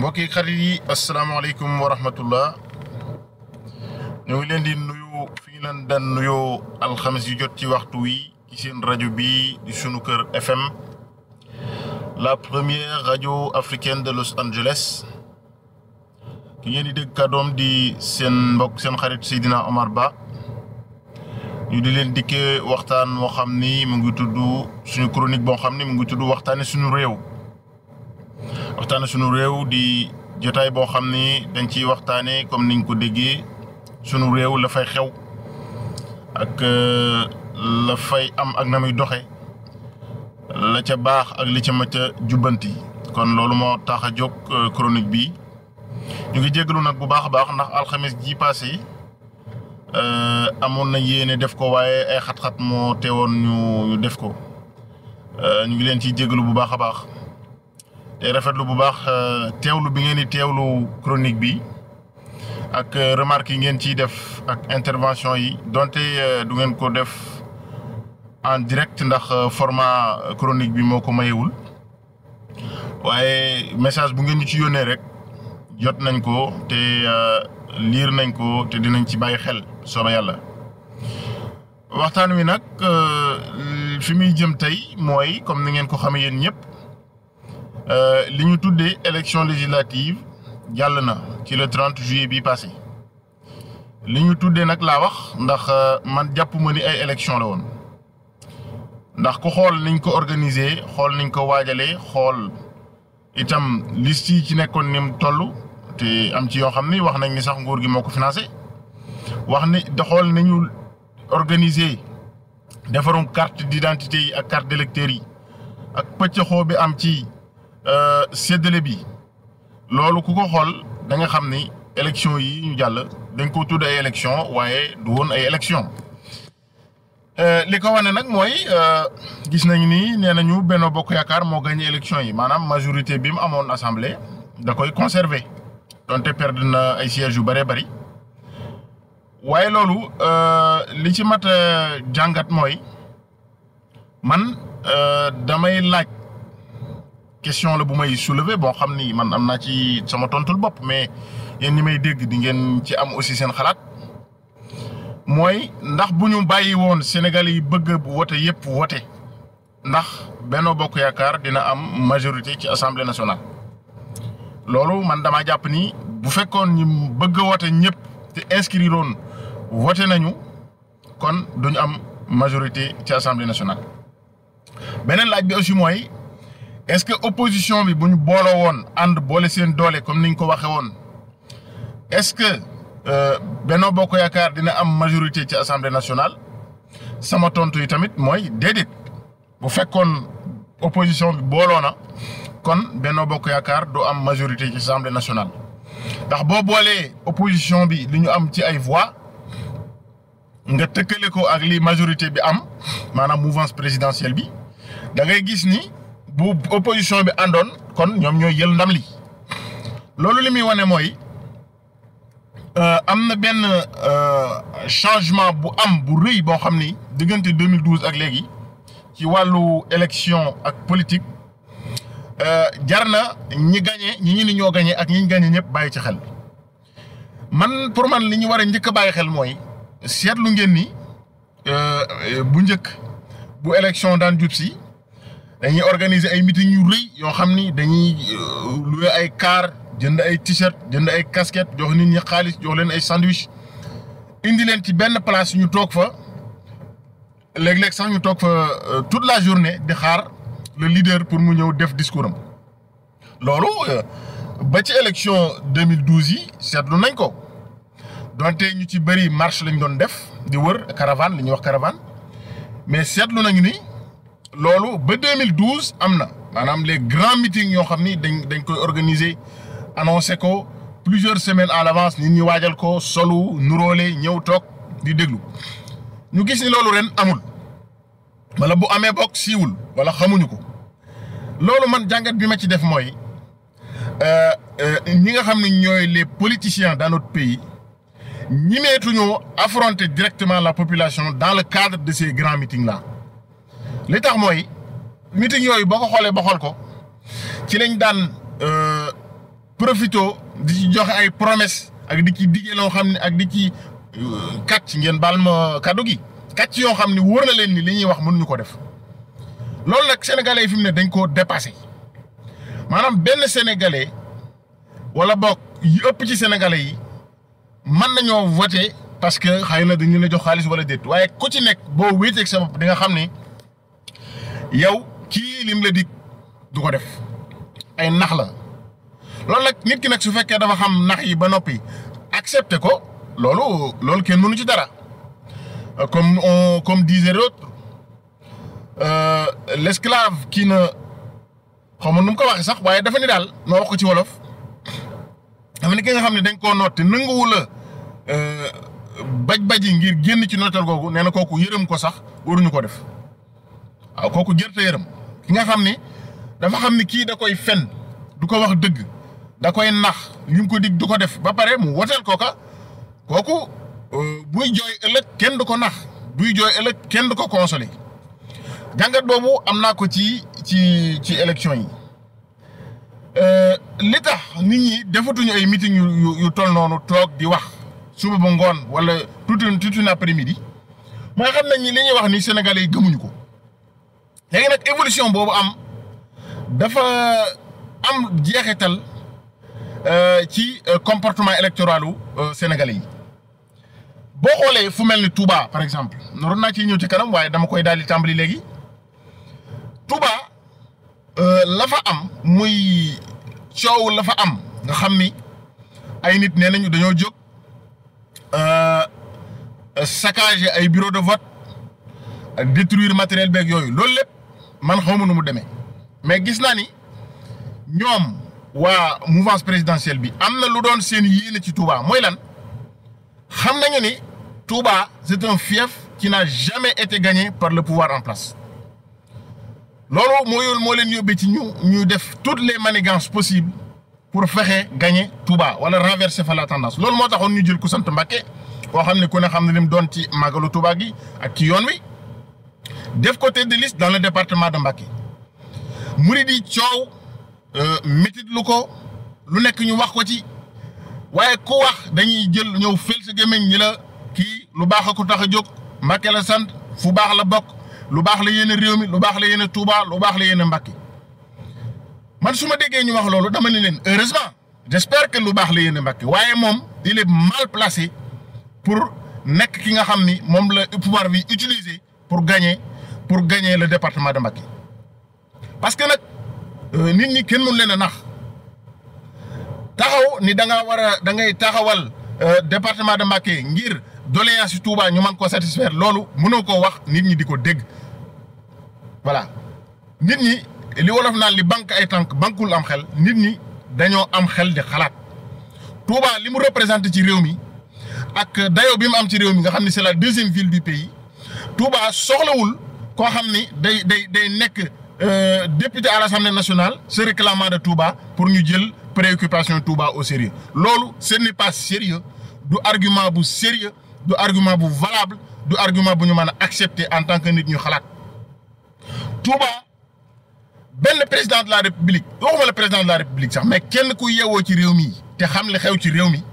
mbokki xarit yi asalaamaaleykum wa rahmatullah ñu ngi leen di nuyu fi ñu leen daan nuyoo alxames yu jot ci waxtu wi ci seen rajo bi di sunu kër FM la première radio africaine de Los Angeles ki ngeen di dégg kàddoom di seen mbokk seen xarit Seydina Omar Ba ñu di leen dikkee waxtaan moo xam ni mu ngi tudd suñu chronique boo xam ni mu ngi tudd waxtaane suñu réew. waxtaane sunu réew di jotaay boo xam ni dañ ciy waxtaane comme niñ ko déggee sunu réew la fay xew ak la fay am ak na muy doxe la ca baax ak li ca ma ca jubbanti kon loolu moo tax a jóg chronique bi ñu ngi jégalu nag bu baax a baax ndax alxames ji passé amoon na yéene def ko waaye ay xat-xat moo teewoon ñu def ko ñu ngi leen ciy jégalu bu baax a baax te rafetlu bu baax teewlu bi ngeen di teewlu chronique bi ak remarque yi ngeen ciy def ak intervention yi donte du ngeen ko def en direct ndax format chronique bi moo ko mayewul waaye message bu ngeen ñu ci yónnee rek jot nañ ko te liir nañ ko te dinañ ci bàyyi xel sooba yàlla. waxtaan wi nag fi muy jëm tey mooy comme ni ngeen ko xamee yéen ñëpp. li ñu tuddee élection législative jàll na ci le 30 juillet bi passé li ñu tuddee nag laa wax ndax man jàpp ma ni ay élection la woon ndax ku xool niñ ko organiser xool niñ ko waajalee xool itam liste yi ci nekkoon ni mu toll te am ci yoo xam ni wax nañ ni sax nguur gi moo ko financé wax ni da xool nañu organiser defarum carte d'identité yi ak carte d'électeur yi ak pëccëxoo bi am ci séddale bi loolu ku ko xool da nga xam ni élection yi ñu jàll dañ ko tudd ay élection waaye du woon ay élection li ko wane nag mooy gis nañ ni nee nañu Benno Bokk Yaakaar moo gagné élection yi maanaam majorité bi mu amoon assemblée da koy conserver donte perdre na ay sièges yu bëree bëri waaye loolu li ci mat jàngat mooy man damay laaj question la bu may soulever boo xam ni man am naa ci sama tontul bopp mais yéen ñi may dégg di ngeen ci am aussi seen xalaat mooy ndax bu ñu bàyyi woon Sénégal yi bëgg wote yëpp wote ndax Benno Bokk Yaakaar dina am majorité ci assemblée nationale. loolu man damaa jàpp ni bu fekkoon ñu bëgg wote ñëpp te inscrire woon wote nañu kon duñu am majorité ci assemblée nationale. beneen laaj bi aussi mooy. est-ce que opposition bi bu ñu booloo woon ànd boole seen doole comme niñ ko waxee woon est-ce que Benno Bokk Yaakaar dina am majorité ci assemblée nationale sama tontu yi tamit mooy déedéet bu fekkoon opposition bi booloo na kon Benno Bokk Yaakaar du am majorité ci assemblée nationale ndax boo boolee opposition bi li ñu am ci ay voix nga tëkkale ko ak li majorité bi am maanaam mouvance présidentielle bi da ngay gis ni. bu opposition bi àndoon kon ñoom ñooy jël ndam li loolu li muy wane mooy am na benn changement bu am bu rëy boo xam ni diggante 2012 ak léegi ci wàllu élection ak politique jar na ñi gagné ñi ni ñoo gagné ak ñi gagné ñëpp bàyyi ci xel pour man li ñu war a njëkk a bàyyi xel mooy seetlu ngeen ni bu njëkk bu élection daan jub si dañuy organiser ay meeting yu rëy yoo xam ni dañuy louer ay car jënd ay t-shirt jënd ay casquette jox nit ñi xaalis jox leen ay sandwich indi leen ci benn place ñu toog fa léeg-léeg sax ñu toog fa toute la journée di xaar le leader pour mu ñëw def discours am loolu ba ci élection 2012 yi seetlu nañ ko donte ñu ci bëri marche lañ doon def di wër caravane li ñuy wax caravane mais seetlu nañu ni. loolu ba 2012 am na maanaam les grands meetings yoo xam ni dañ koy organiser annoncé ko plusieurs semaines à l'avance nit ñi waajal ko solu nuróole ñëw toog di déglu ñu gis ni loolu ren amul wala bu amee bokk siiwul wala xamuñu ko loolu man jàngat bi ma ci def mooy ñi nga xam ne ñooy les politiciens dans notre pays ñimeetuñoo affronter directement la population dans le cadre de ces grands meetings là. li tax mooy meeting yooyu boo ko xoolee ba xool ko ci lañ daan profito di ci joxe ay promesse ak di ci diggé loo xam ne ak di ci kàcc ngeen baal ma kaddu gi kàcc yoo xam ne wóor na leen ni li ñuy wax mënuñu ko def loolu nag sénégalais yi fi mu ne dañ koo dépassé maanaam benn sénégalais wala boog yi ëpp ci sénégalais yi mën nañoo voté parce que xëy na dañu la jox xaalis wala déet waaye ku ci nekk boo wéeteeg sa bopp di nga xam ni yow kii lim la dig du ko def ay nax la loolu nag nit ki nag su fekkee dafa xam nax yi ba noppi accepté ko loolu kenn mënu ci dara comme disait l'autre l'esclave qui ne xaw ma nu mu ko waxee sax waaye dafa ni daal ma wax ko ci wolof dafa ni ki nga xam ne dañ koo noot te nanguwu la baj-baji ngir génn ci nootal googu nee na kooku yërëm ko sax waruñu ko def waaw kooku jërte yërëm ki nga xam ni dafa xam ni kii da koy fen du ko wax dëgg da koy nax li mu ko dig du ko def ba pare mu woteel kooka kooku buy jooy ëllëg kenn du ko nax buy jooy ëllëg kenn du ko consolé jàngat boobu am naa ko ci élection yi li tax nit ñi defatuñu ay meeting yu toll noonu toog di wax suba ba ngoon wala tout une après-midi mooy xam nañ ni li ñuy wax ni sénégalais yi gëmuñu ko léegi nag évolution boobu am dafa am jeexital ci comportement électoral sénégalais yi boo xoolee fu mel ni Touba par exemple naroon naa ciy ñëw ci kanam waaye dama koy daal di tàmbali léegi Touba la fa am muy coow la fa am nga xam ni ay nit nee nañu dañoo jóg saccager ay bureau de vote ak détruire matériel beeg yooyu loolu lépp man xawma nu mu demee mais gis naa ni ñoom waa mouvance présidentielle bi am na lu doon seen yéene ci Touba mooy lan xam nañu ni Touba c'est un fief qui n'a jamais été gagné par le pouvoir en place loolu moo leen yóbbee ci ñu def toutes les manigances possibles pour fexe gagner Touba wala renverser fa la tendance loolu moo taxoon ñu jël ku sant Mbacké boo xam ne ku ne xam ne lim doon ci màggalu Touba gi ak ci yoon wi def ko tête de liste dans le département de Mbacké murid yi coow métit lu ko lu nekk ñu wax ko ci waaye ku wax dañuy jël ñëw fel sa gémmiñ ñi la kii lu baax a ko tax a jóg Mbacké la sant fu baax la bokk lu baax la yéene réew mi lu baax la yéene Touba lu baax la yéene Mbacké man su ma déggee ñu wax loolu dama ne leen heureusement j'espère que lu baax la yéene Mbacké waaye moom il est mal placé pour nekk ki nga xam ni moom la pouvoir bi utiliser pour gagner le département de Mbacké parce que nag nit ñi kenn mënu leen a nax taxaw ni da ngay taxawal département de Mbacké ngir doléance Touba ñu mën ko satisfaire loolu mënoo koo wax nit ñi di ko dégg voilà nit ñi li wolof naan li banque ay tànk bankul am xel nit ñi dañoo am xel di xalaat Touba li mu représenté ci réew mi ak dayo bi mu am ci réew mi nga xam ne c'est la deuxième ville du pays Touba soxlawul koo xam ni day nekk député à l'Assemblée nationale se réclamant de Touba pour ñu jël préoccupation Touba au sérieux loolu ce n'est pas sérieux du argument bu sérieux du argument bu valable du argument bu ñu mën a accepter en tant que nit ñu xalaat Touba benn président de la république waxuma la président de la république sax mais kenn ku yeewoo ci réew mi te xam li xew ci réew mi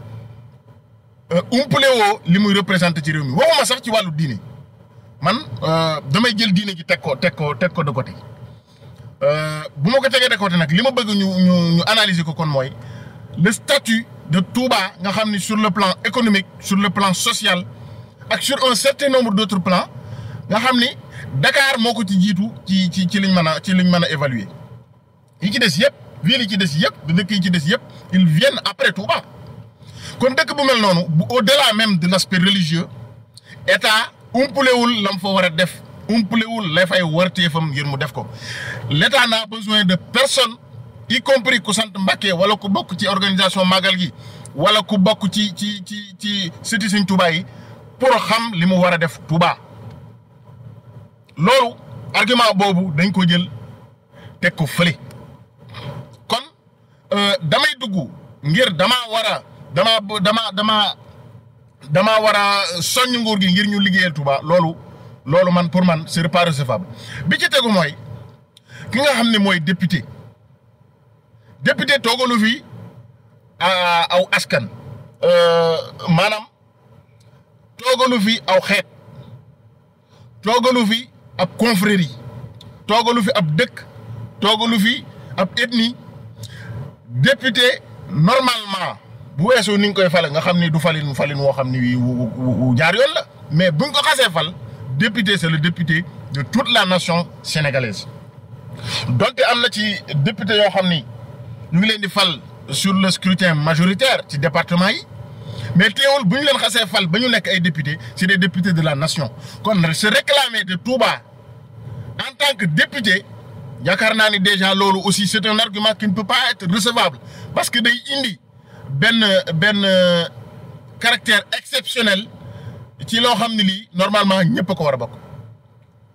umpale woo li muy représenté ci réew mi waxuma sax ci wàllu diine man damay jël diine ji teg ko de côté bu ma ko tegee de côté nag li ma bëgg ñu analyser ko kon mooy le statut de Touba nga xam ni sur le plan économique sur le plan social ak sur un certain nombre d'autres plans nga xam ni Dakar moo ko ci jiitu ci liñ mën a évaluer yi ci des yëpp ville yi ci des yëpp dëkk yi ci des yëpp ils viennent après Touba kon dëkk bu mel noonu bu au-delà même de l'aspect religieux état umpulewul lam fa war a def umpulewul lay fay warteefam ngir mu def ko l'état n'a besoin de personne y compris ku sant Mbacké wala ku bokk ci organisation magal gi wala ku bokk ci sëti Sëñ Touba yi pour xam li mu war a def Touba loolu argument boobu dañ ko jël teg ko fële kon damay dugg ngir damaa war a soññ nguur gi ngir ñu liggéeyal Touba loolu man pour man c'est pas recevable bi ci tegu mooy ki nga xam ne mooy député toogalu fi aw askan maanaam toogalu fi aw xeet toogalu fi ab confrérie toogalu fi ab dëkk toogalu fi ab ethnie député normalement bu weesoo ni nga koy fale nga xam ni du falin woo xam ni wu jaar yoon la mais buñ ko xasee fal député c'est le député de toute la nation sénégalaise donte am na ci député yoo xam ni ñu ngi leen di fal sur le scrutin majoritaire ci département yi mais teewul bu ñu leen xasee fal ba ñu nekk ay député c'est des députés de la nation kon se réclamer de Touba en tant que député yaakaar naa ni déjà loolu aussi c'est un argument qui ne peut pas être recevable parce que day indi benn caractère exceptionnel ci loo xam ne lii normalement ñëpp a ko war a bokk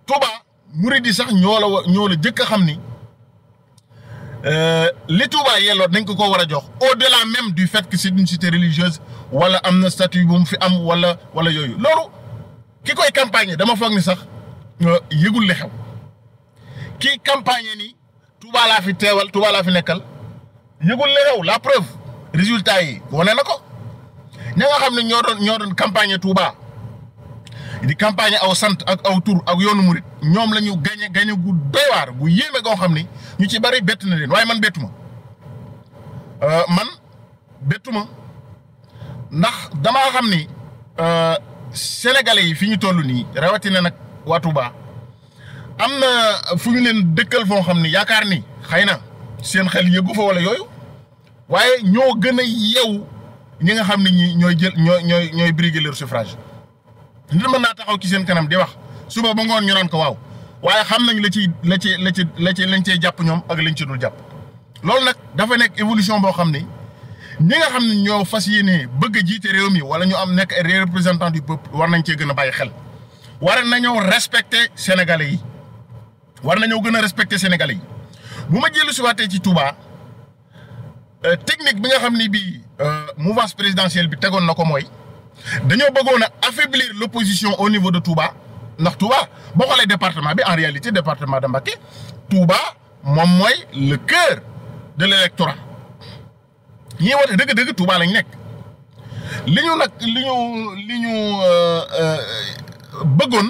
Touba murid yi sax ñoo la jëkk a xam ni li Touba yelloo nañ ko war a jox au-delà même du fait que c'est une cité religieuse wala am na statut bu mu fi am wala yooyu loolu ki koy campagne dama foog ni sax yëgul li xew kii campagne ni Touba laa fi teewal Touba laa fi nekkal yëgul li xew la preuve résultat yi wane na ko ña nga xam ne ñoo doon campagne Touba di campagne aw sant ak aw tur ak yoonu murit ñoom la ñu gañe gu doy waar gu yéeme goo xam ni ñu ci bari bett na leen waaye man bettu ma ndax damaa xam ni sénégalais yi fi ñu toll nii rawatina nag waa Touba am na fu ñu leen dëkkal foo xam ni yaakaar ni xëy na seen xel yëgu fa wala yooyu waaye ñoo gën a yeewu ñi nga xam ne ñi ñooy briguer leur suffrage nit mën naa taxaw ci seen kanam di wax suba ba ngoon ñu naan ko waaw waaye xam nañ lañ cey jàpp ñoom ak lañ ci dul jàpp loolu nag dafa nekk évolution boo xam ni ñi nga xam ne ñoo fas yéene bëgg a jiite réew mi wala ñu am nekk ay représentants du peuple war nañ cee gën a bàyyi xel war nañoo respecter sénégalais yi war nañoo gën a respecter sénégalais yi bu ma jëlu si waatee ci Touba technique bi nga xam ni bii mouvance présidentielle bi tegoon na ko mooy dañoo bëggoon a affaiblir l'opposition au niveau de Touba ndax Touba boo xoolee département bi en réalité département de Mbacké Touba moom mooy le cœur de l'électorat ñi wote dëgg-dëgg Touba lañ nekk li ñu bëggoon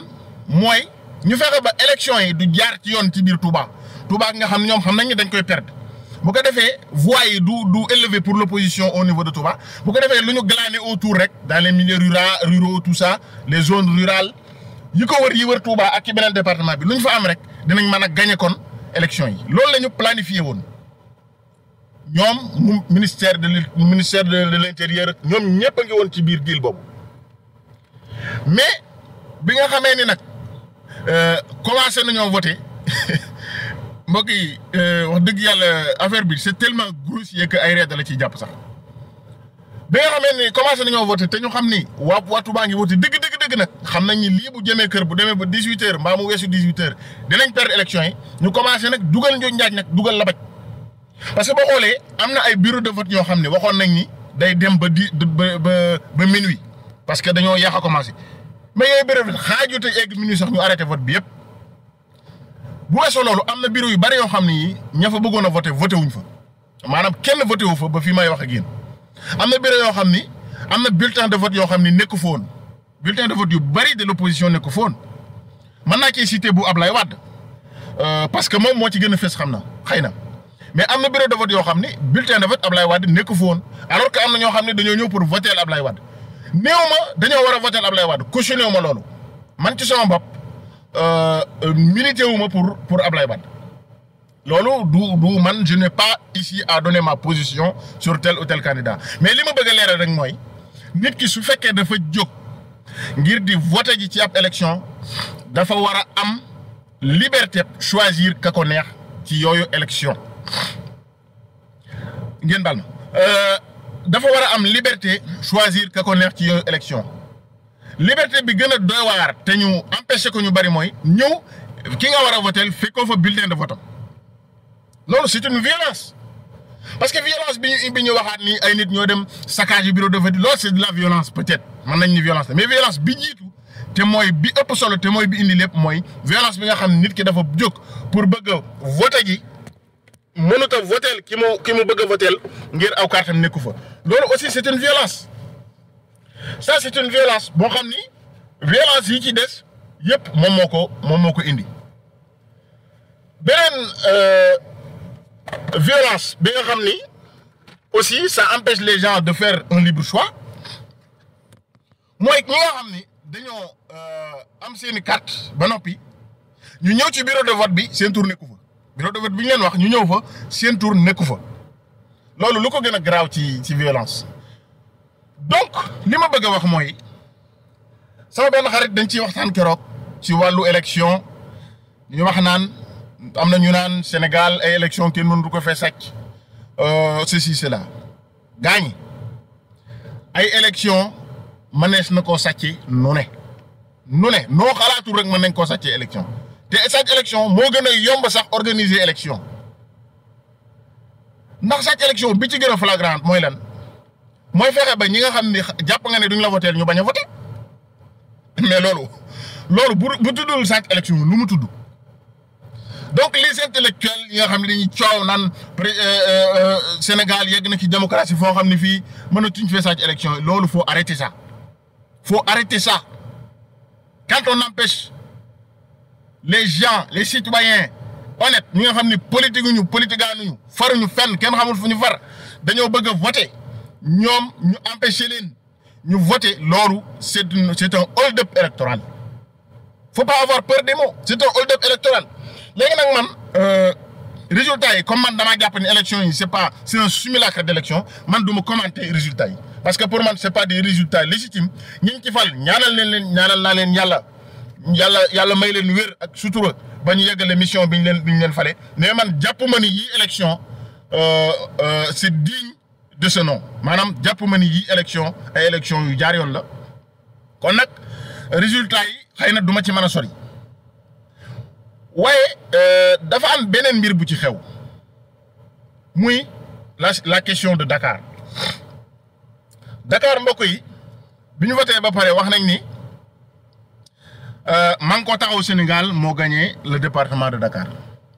mooy ñu fexe ba élection yi du jaar ci yoon ci biir Touba nga xam ne ñoom xam nañ ne dañ koy perdre bu ko defee voix yi du élevé pour l'opposition au niveau de Touba bu ko defee lu ñu glaner autour rek dans les milieux ruraux tout ça les zones rurales yi ko wër Touba ak ci beneen département bi lu ñu fa am rek dinañ mën a gagner kon élection yi loolu la ñu planifié woon ñoom ministère de l'intérieur ñoom ñëpp a ngi woon ci biir deal boobu mais bi nga xamee ni nag commencé nañoo voter mbokk yi wax dëgg yàlla affaire bi c'est tellement grossier que ay reet la ciy jàpp sax bi nga xamee ni commencé nañoo voter te ñu xam ni waa Touba ngi voter dëgg nag xam nañ ni lii bu jëmee kër bu demee ba 18h mbaa mu weesu 18h dinañ perdre élection yi ñu commencé nag dugal njooj njaaj nag dugal labaj parce que boo xoolee am na ay bureau de vote yoo xam ne waxoon nañ ni day dem ba minuit parce que dañoo yàq a commencé mais yooyu bureau de vote xaaju te egg minuit sax ñu arrêté vote bi yëpp bu weesoo loolu am na bureau yu bari yoo xam ne yi ña fa bëggoon a voté wuñ fa maanaam kenn voté wu fa ba fii may wax ak yéen am na bureau yoo xam ni am na bulletin de vote yoo xam ni nekku fa woon bulletin de vote yu bari de l'opposition nekku fa woon mën naa ciy citer bu Ablaye Wade parce que moom moo ci gën a fës xam na xëy na mais am na bureau de vote yoo xam ni bulletin de vote Ablaye Wade nekku fa woon alors que am na ñoo xam ne dañoo ñëw pour voter Ablaye Wade néew ma dañoo war a voter Ablaye Wade cautionné wu ma loolu man ci sama bopp milité wu ma pour Ablaye Wade loolu du man je n'ai pas ici à donner ma position sur tel ou tel candidat mais li ma bëgg a leeral rek mooy nit ki su fekkee dafa jóg ngir di voter ji ci ab élection dafa war a am liberté choisir ka ko neex ci yooyu élection ngeen baal ma dafa war a am liberté choisir ka ko neex ci yooyu élection liberté bi gën a doy waar te ñu empêché ko ñu bari mooy ñëw ki nga war a voter fekkoo fa bulletin de vote loolu c'est une violence parce que violence bi ñu waxaat ni ay nit ñoo dem saccage bureau de vote loolu c'est de la violence peut-être mën nañ ni violence la mais violence bi jiitu te mooy bi ëpp solo te mooy bi indi lépp mooy violence bi nga xam ne nit ki dafa jóg pour bëgg a voter ji mënut a votel ki mu bëgg a votel ngir aw kartam nekku fa loolu aussi c'est une violence ça c'est une violence boo xam ni violence yi ci des yépp moom moo ko indi beneen violence bi nga xam ni aussi ça empêche les gens de faire un libre choix mooy ñi nga xam ni dañoo am seeni carte ba noppi ñu ñëw ci bureau de vote bi seen tour nekku fa bureau de vote bi ñu leen wax ñu ñëw fa seen tour nekku fa loolu lu ko gën a garaaw ci violence donc li ma bëgg a wax mooy sama benn xarit dañ ciy waxtaan keroog ci wàllu élection ñu wax naan am na ñu naan Sénégal ay élection kenn mënu ko fee sàcc ceci cela gaañi ay élection mënees na koo sàcce nu ne noo xalaatul rek mën nañ koo sàccee élection te sàcc élection moo gën a yomb sax organiser élection ndax sàcc élection bi ci gën a flagrant mooy lan mooy fexe ba ñi nga xam ne jàpp nga ne duñ la voter ñu bañ a voter mais loolu bu tuddul sàcc élection lu mu tudd donc les intellectuels yi nga xam ne dañuy coow naan Sénégal yegg na ci démocratie foo xam ne fii mënatuñ fee sàcc élection loolu faut arrêter ça quand on empêche les gens les citoyens honnêtes ñi nga xam ne politigaanuñu faruñu fenn kenn xamul fu ñu far dañoo bëgg a voter ñoom ñu empêcher leen ñu voter loolu c'est un hold-up électoral faut pas avoir peur des mots c'est un hold-up électoral léegi nag man résultats yi comme man damaa jàpp ni élection yi c'est un simulacre d'élection man du ma commenter résultats yi parce que pour man c'est pas des résultats légitimes ñi ci fal ñaanal naa leen yàlla may leen wér ak sutura ba ñu yeggale mission bi ñu leen fale mais man jàpp ma ni yii élection c'est digne de ce nom maanaam jàpp ma ni yii élection ay élection yu jaar yoon la kon nag résultats yi xëy na du ma ci mën a sori waaye dafa am beneen mbir bu ci xew muy la question de Dakar mbokk yi bi ñu voté ba pare wax nañ ni Manko Taxawu Sénégal moo gagné le département de Dakar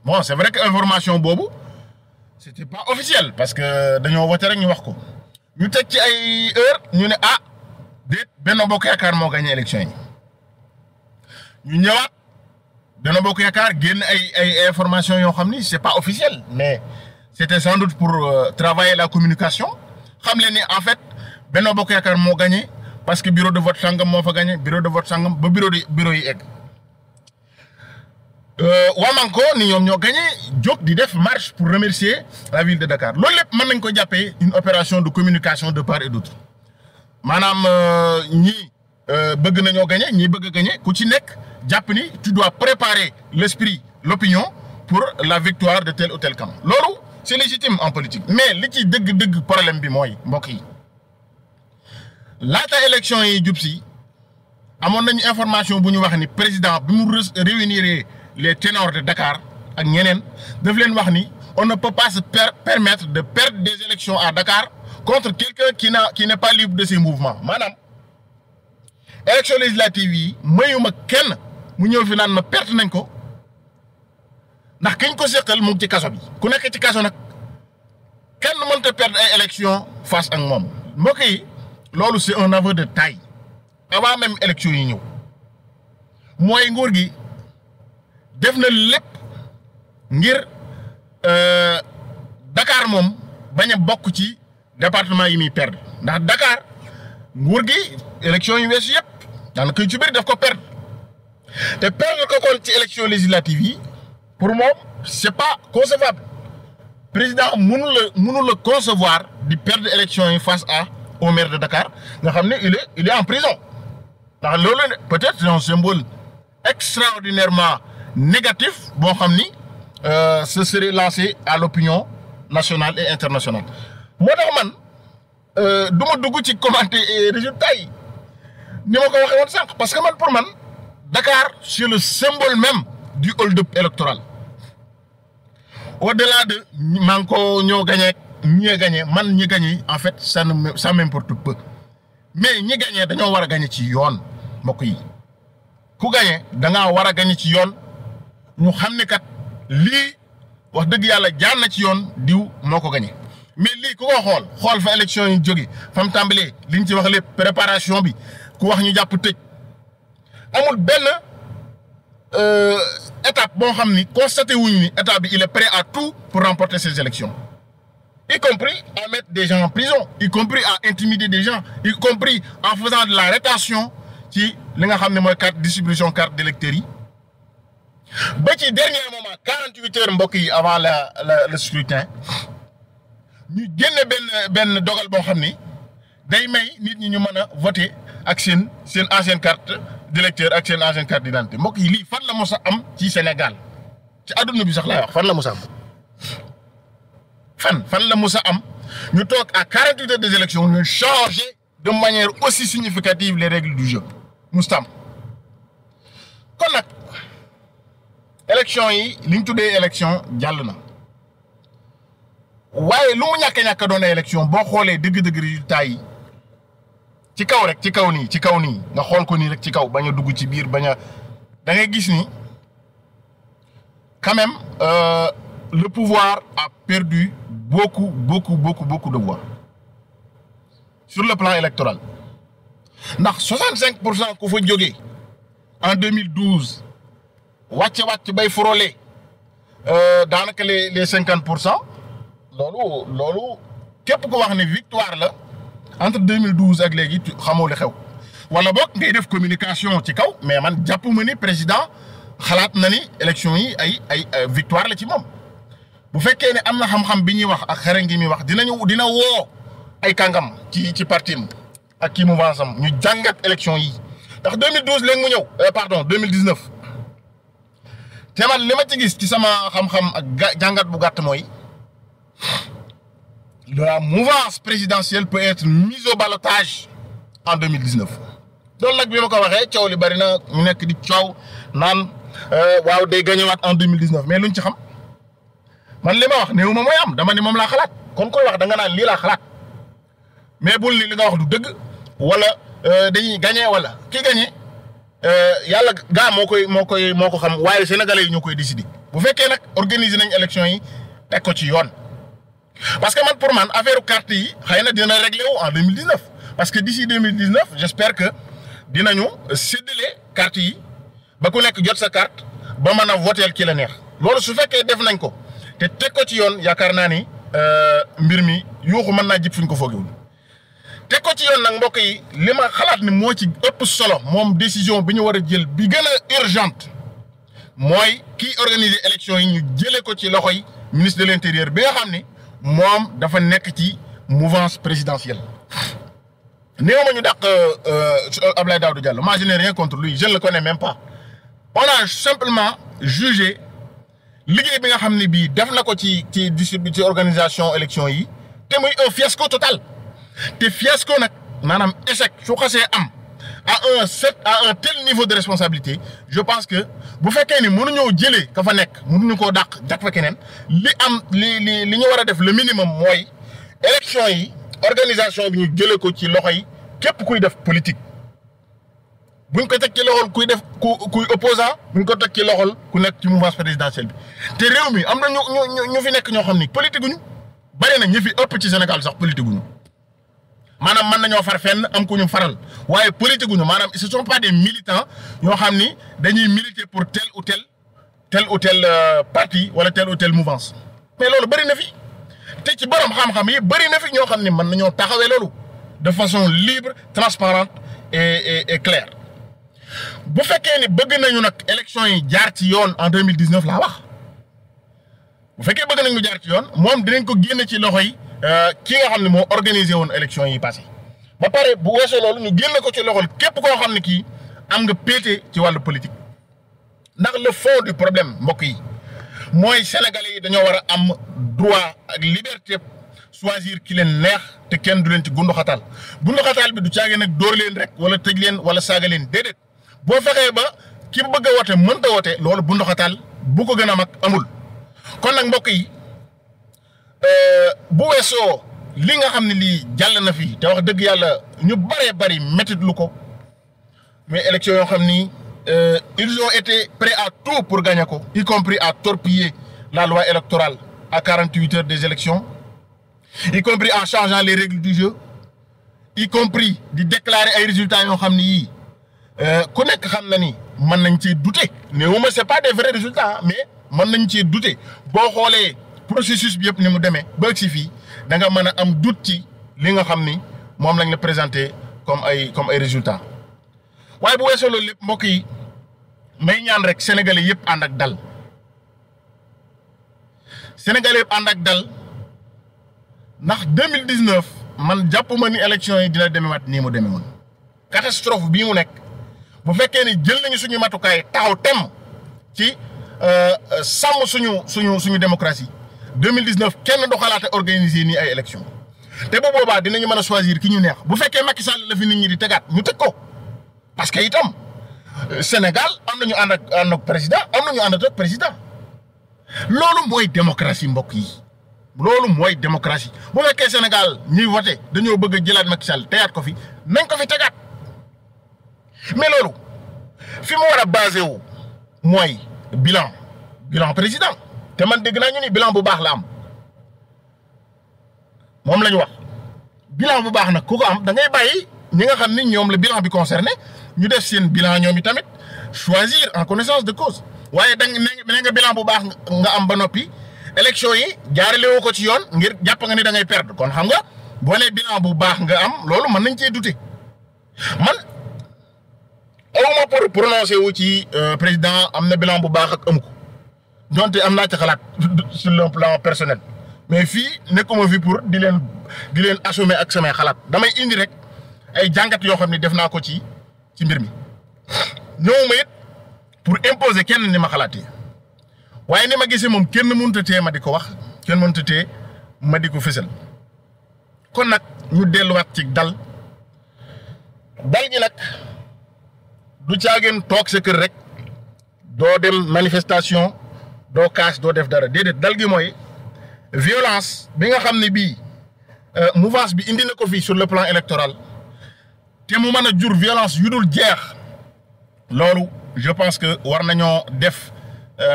bon c'est vrai que information boobu c'était pas officiel parce que dañoo voté rek ñu wax ko ñu teg ci ay heure ñu ne déet Benno Bokk Yaakaar moo gagné élection yi ñu ñëwaat Benno Bokk Yaakaar génn ay information yoo xam ni c'est pas officiel mais c'était sans doute pour travailler la communication xam leen ni en fait Benno Bokk Yaakaar moo gagné parce que bureau de vote sangam moo fa gagné bureau de vote sangam ba bureau yi egg waa Manko ni ñoom ñoo gagné jóg di def marche pour remercier la ville de Dakar loolu lépp mën nañ ko jàppee une opération de communication de part et d'autre maanaam ñii bëgg nañoo gagné ñii bëgg a gagné ku ci nekk jàpp ni tu dois préparer l'esprit l'opinion pour la victoire de tel ou tel camp loolu c'est légitime en politique mais li ci dëgg problème bi mooy mbokk yi laata élection yi jub si amoon nañu information bu ñu wax ni président bi mu réunir les ténors de Dakar ak ñeneen daf leen wax ni on ne peut pas se permettre de perdre des élections à Dakar contre quelqu'un qui n'est pas libre de ses mouvements maanaam élection législative yi mayuma kenn mu ñëw fi naan ma perte nañ ko ndax kiñ ko seqal mu ngi ci kaso bi ku nekk ci kaso nag kenn mënta perdre ay élection face ak moom mbokk yi loolu c'est un aveu de taille avant même élection yi ñëw mooy nguur gi def na lépp ngir Dakar moom bañ a bokk ci département yi muy perdre ndax Dakar nguur gi élection yi weesu yëpp daanaka ci bëri daf ko perdre te perdre ko kon ci élection législative yi pour moom c'est pas concevable président mënu la concevoir di perdre élection yi face au maire de Dakar nga xam ne il est en prison ndax loolu peut-être c'est un symbole extraordinairement négatif boo xam ni ce serait lancé à l'opinion nationale et internationale moo tax man du ma dugg ci commenter résultats yi ni ma ko waxee woon sànq parce que man pour man Dakar c'est le symbole même du hold-up électoral au-delà de Manko ñoo gagné ñi gagné man ñi gagné en fait ça m'importe peu mais ñi gagné dañoo war a gagné ci yoon mbokk yi ku gagné da ngaa war a gagné ci yoon ñu xam ne kat lii wax dëgg yàlla jaar na ci yoon diw moo ko gagné mais lii ku ko xool fa élection yi jóge fa mu tàmbalee liñ ci wax lépp préparation bi ku wax ñu jàpp tëj amul benn étape boo xam ni constaté wuñu ni état bi il est prêt à tout pour remporter ces élections y compris à mettre des gens en prison y compris à intimider des gens y compris en faisant de la rétention ci li nga xam ne mooy carte distribution carte d'électeurs yi ba ci dernier moment 48 heures mbokk yi avant le scrutin ñu génne benn dogal boo xam ni day may nit ñi ñu mën a voter ak seen ancienne carte d'électeur ak seen ancienne carte d'identité mbokk yi lii fan la mos a am ci Sénégal ci àdduna bi sax laay wax fan la mos a am fan la mos a am ñu toog à 48 heures des élections ñu changer de manière aussi significative les règles du jeu mustam kon nag élection yi li ñu tuddee élection jàll na waaye lu mu ñàkk doon élection boo xoolee dëgg-dëgg résultat yi ci kaw nii nga xool ko nii rek ci kaw bañ a dugg ci biir da ngay gis ni quand même le pouvoir a perdu beaucoup de voix sur le plan électoral ndax 65% ku fa jógee en 2012 wàcc bay frôler daanaka les 50%. loolu képp ko wax ne victoire la entre 2012 ak léegi xamoo li xew wala boog ngay def communication ci kaw mais man jàppuma ni président xalaat na ni élection yi ay victoire la ci moom bu fekkee ne am na xam-xam bi ñuy wax ak xereñ gi muy wax dina woo ay kàngam ci partim ak kii mouvance am ñu jàngat élection yi ndax 2012 léegi mu ñëw pardon 2019 te man li ma ci gis ci sama xam-xam ak jàngat bu gàtt mooy la mouvance présidentielle peut être mise au ballottage en 2019 loolu nag bi ma ko waxee coow li bari na ñu nekk di coow naan waaw day gagnéwaat en 2019 mais luñ ci xam man li ma wax néew ma mooy am dama ni moom laa xalaat kon koy wax da nga naan lii laa xalaat mais bul ni li nga wax du dëgg wala dañuy gagné wala ki gagné yàlla gaa moo ko xam waaye sénégalais yi ñoo koy décider bu fekkee nag organiser nañ élection yi teg ko ci yoon. Parce que pour man affaire carte yi xëy na dina réglé wu en 2019 parce que d'ici 2019 j'espère que dinañu séddale carte yi ba ku nekk jot sa carte ba mën a voter ki la neex loolu su fekkee def nañ ko te teg ko ci yoon yaakaar naa ni mbir mi yuuxu mën naa jib fuñ ko foogewul teg ko ci yoon nag mbokk yi li ma xalaat ni moo ci ëpp solo moom décision bi ñu war a jël bi gën a urgente mooy kii organiser élection yi ñu jëlee ko ci loxoy ministre de l'intérieur bi nga xam ni moom dafa nekk ci mouvance présidentielle néew ma ñu dàq Abdoulaye Daouda Diallo moi je n'ai rien contre lui je ne le connais même pas on a simplement jugé liggéey bi nga xam ne bii def na ko ci organisation élection yi te muy un fiasco total te fiasco nag maanaam échec su xasee am à un tel niveau de responsabilité je pense que bu fekkee ni mënuñoo jëlee ka fa nekk mënuñu koo dàq jak fa keneen li ñu war a def le minimum mooy élection yi organisation bi ñu jëlee ko ci loxo yi képp kuy def politique buñ ko teg ci loxol kuy opposant buñ ko teg ci loxol ku nekk ci mouvance présidentielle bi te réew mi am na ñu fi nekk ñoo xam ni politique guñu bari na ñu fi ëpp ci Sénégal sax politique guñu maanaam mën nañoo far fenn am ku ñu faral waaye politique guñu maanaam ce sont pas des militants ñoo xam ni dañuy militer pour tel ou tel parti wala telle ou telle mouvance mais loolu bëri na fi te ci borom xam-xam yi bëri na fi ñoo xam ni mën nañoo taxawee loolu de façon libre transparente et claire bu fekkee ni bëgg nañu nag élection yi jaar ci yoon en 2019 laa wax bu fekkee bëgg nañu jaar ci yoon moom dinañ ko génne ci loxo yi ki nga xam ne moo organisé woon élection yi passé ba pare bu weesoo loolu ñu génne ko ci loxol képp koo xam ne kii am nga péete ci wàllu politique ndax le fond du problème mbokk yi mooy sénégalais yi dañoo war a am droit ak liberté choisir ki leen neex te kenn du leen ci gunduxataal bi du caage nag dóor leen rek wala tëj leen wala saaga leen déedéet boo fexee ba ki bëgg a wote mënta wote loolu bunduxataal bu ko gën a mag amul kon nag mbokk yi bu weesoo li nga xam ne lii jàll na fi te wax dëgg yàlla ñu bari métit lu ko mais élection yoo xam ni ils ont été prêts à tout pour gagner ko y compris à torpiller la loi électorale à 48 heures des élections, y compris en changeant les règles du jeu, y compris de déclarer ay résultats yoo xam ni yii ku nekk xam na ni mën nañ cee douter néewuma c'est pas des vrais résultats mais mën nañ cee douter boo xoolee processus bi yëpp ni mu demee ba si fii da nga mën a am doute ci li nga xam ni moom lañ la présenté comme ay résultats waaye bu weesoo loolu lépp mbokk yi may ñaan rek sénégalais yëpp ànd ak dal sénégalais yëpp ànd ak dal ndax 2019 man jàpp ma ni élection yi dina demewaat nii mu demee woon catastrophe bii mu nekk bu fekkee ni jël nañu suñu matukaay taxaw tem ci sàmm suñu démocratie 2019 kenn du xalaate organiser nii ay élection te bu boobaa dinañu mën a choisir ki ñu neex bu fekkee Macky Sall la fi nit ñi di tegaat ñu teg ko parce que itam Sénégal am nañu ànd ak président am nañu ànd ak président loolu mooy démocratie mbokk yi loolu mooy démocratie bu fekkee Sénégal ñuy voté dañoo bëgg a jëlaat Macky Sall tegaat ko fi nañ ko fi tegaat mais loolu fi mu war a basé wu mooy bilan président te man dégg naa ñu ni bilan bu baax la am moom la ñu wax bilan bu baax nag ku ko am da ngay bàyyi ñi nga xam ni ñoom la bilan bi concerné ñu def seen bilan ñoom i tamit choisir en connaissance de cause waaye da nga bilan bu baax nga am ba noppi élection yi jaarale woo ko ci yoon ngir jàpp nga ni da ngay perdre kon xam nga boo nee bilan bu baax nga am loolu mën nañ cee douter man awuma pour prononcer wu ci président am na bilan bu baax ak amu ko donte am naa ci xalaat sur le plan personnel mais fii nekkuma fi pour di leen assommer ak samay xalaat damay indi rek ay jàngat yoo xam ne def naa ko ci mbir mi ñëwuma it pour imposer kenn ni ma xalaatee waaye ni ma gisee moom kenn mënut a tee ma di ko wax kenn mënut a tee ma di ko fësal kon nag ñu delluwaat ci dal gi nag du caagin toog sa kër rek doo dem manifestation doo kaas doo def dara déedéet dal gi mooy violence bi nga xam ne bii mouvance bi indi na ko fii sur le plan électoral te mu mën a jur violence yu dul jeex loolu je pense que war nañoo def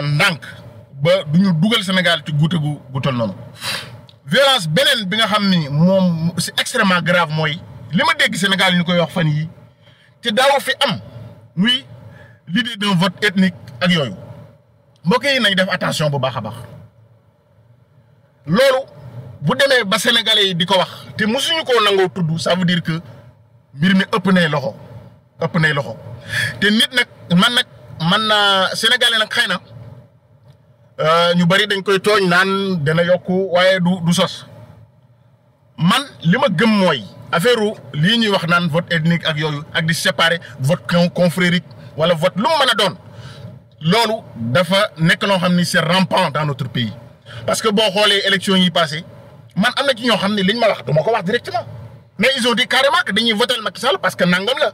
ndànk ba du ñu dugal Sénégal ci guute gu tol noonu violence beneen bi nga xam ni moom c'est extrêmement grave mooy li ma dégg Sénégal ñu koy wax fan yi te daaw fi am muy l'idée d'un vote ethnique ak yooyu mbokk yi nañ def attention bu baax a baax loolu bu demee ba sénégalais yi di ko wax te mosuñu koo nangoo tudd ça veut dire que mbir mi ëpp nay loxo te nit nag man naa sénégalais nag xëy na ñu bari dañ koy tooñ naan dana yokku waaye du sos man li ma gëm mooy affaire lii ñuy wax naan vote ethnique ak yooyu ak di séparer vote confrérique wala vote lu mu mën a doon loolu dafa nekk loo xam ni c'est rampant dans notre pays parce que boo xoolee élections yi passé man am na ci ñoo xam ne liñ ma wax du ma ko wax directement mais ils ont dit carrément que dañuy voter Macky Sall parce que nangam la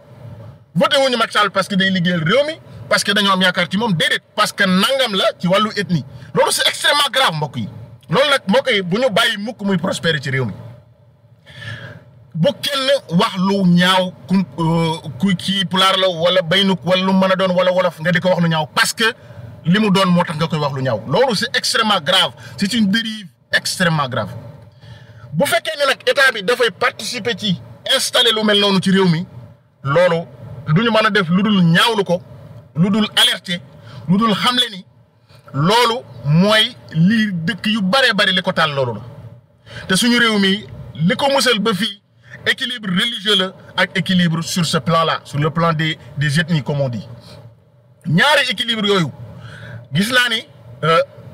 voté wuñu Macky Sall parce que day liggéeyal réew mi parce que dañoo am yaakaar ci moom déedéet parce que nangam la ci wàllu ethnie loolu c'est extrêmement grave mbokk yi loolu nag mbokk yi bu ñu bàyyi mukk muy prospérer ci réew mi bu kenn wax lu ñaaw ku kii pulaar la wala baynuk wala lu mën a doon wala wolof nga di ko wax lu ñaaw parce que li mu doon moo tax nga koy wax lu ñaaw loolu c'est extrêmement grave c'est une dérive extrêmement grave bu fekkee ne nag état bi dafay participer ci installer lu mel noonu ci réew mi loolu du ñu mën a def lu dul ñaawlu ko lu dul alerter lu dul xamle ni loolu mooy lii dëkk yu baree bari li ko taal loolu la te suñu réew mi li ko musal ba fii équilibre religieux la ak équilibre sur ce plan-là sur le plan des ethnies comme on dit ñaari équilibre yooyu gis naa ni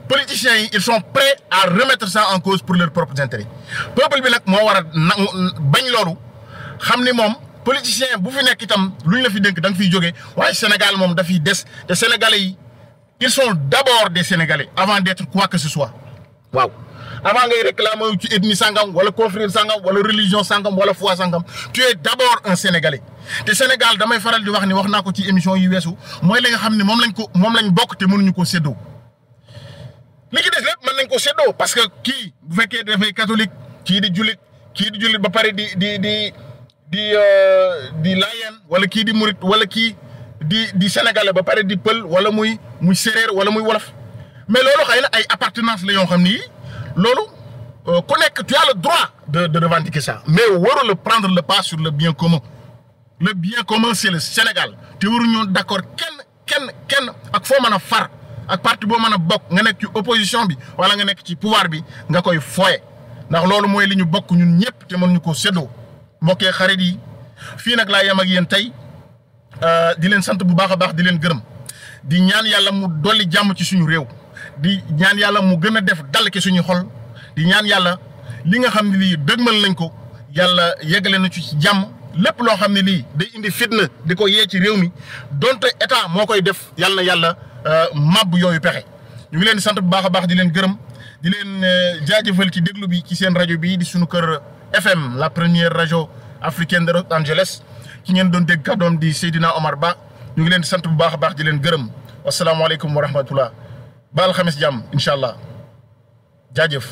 politiciens yi ils sont prêts à remettre ça en cause pour leurs propres intérêts peuple bi nag moo war a bañ loolu xam ni moom politicien bu fi nekk itam lu ñu la fi dénk da nga fiy jógee waaye Sénégal moom dafiy des te Sénégalais yi ils sont d'abord des Sénégalais avant d'être quoi que ce soit waaw avant ngay réclamer ci ethnie sangam wala confrérie sangam wala religion sangam wala foi sangam tu es d'abord un Sénégalais te Sénégal damay faral di wax ni wax naa ko ci émission yi weesu mooy li nga xam ne moom lañ bokk te mënuñu ko séddoo li ci des lépp mën nañ ko séddoo parce que kii bu fekkee dafay catholique kii di jullit ba pare di laayeen wala kii di murit wala kii di sénégalais ba pare di pël wala muy séeréer wala muy wolof mais loolu xëy na ay appartenance la yoo xam ni loolu ku nekk tu as le droit de revendiquer ça mais warul prendre le pas sur le bien commun. Le bien commun c'est le Sénégal te waruñu d'accord kenn ak foo mën a far ak parti boo mën a bokk nga nekk ci opposition bi wala nga nekk ci pouvoir bi nga koy foye ndax loolu mooy li ñu bokk ñun ñëpp te mënuñu ko séddoo mbokkee xarit yi fii nag laa yem ak yéen tey di leen sant bu baax a baax di leen gërëm di ñaan yàlla mu dolli jàmm ci suñu réew di ñaan yàlla mu gën a def dal ci suñu xol di ñaan yàlla li nga xam ne lii dëgmal nañ ko yàlla yeggale na ci jàmm lépp loo xam ne lii day indi fitna di ko yee ci réew mi donte état moo koy def yàlla na yàlla màbb yooyu pexe ñu ngi leen di sant bu baax a baax di leen gërëm di leen jaajëfal ci déglu bi ci seen rajo bi di suñu kër FM la première rajo africaine de Los Angeles ki ngeen doon dégg kàddoom di Seydina Omar Ba ñu ngi leen di sant bu baax a baax di leen gërëm wasalaamaaleykum wa rahmatullah ba alxames jàmm incha allah jaajëf.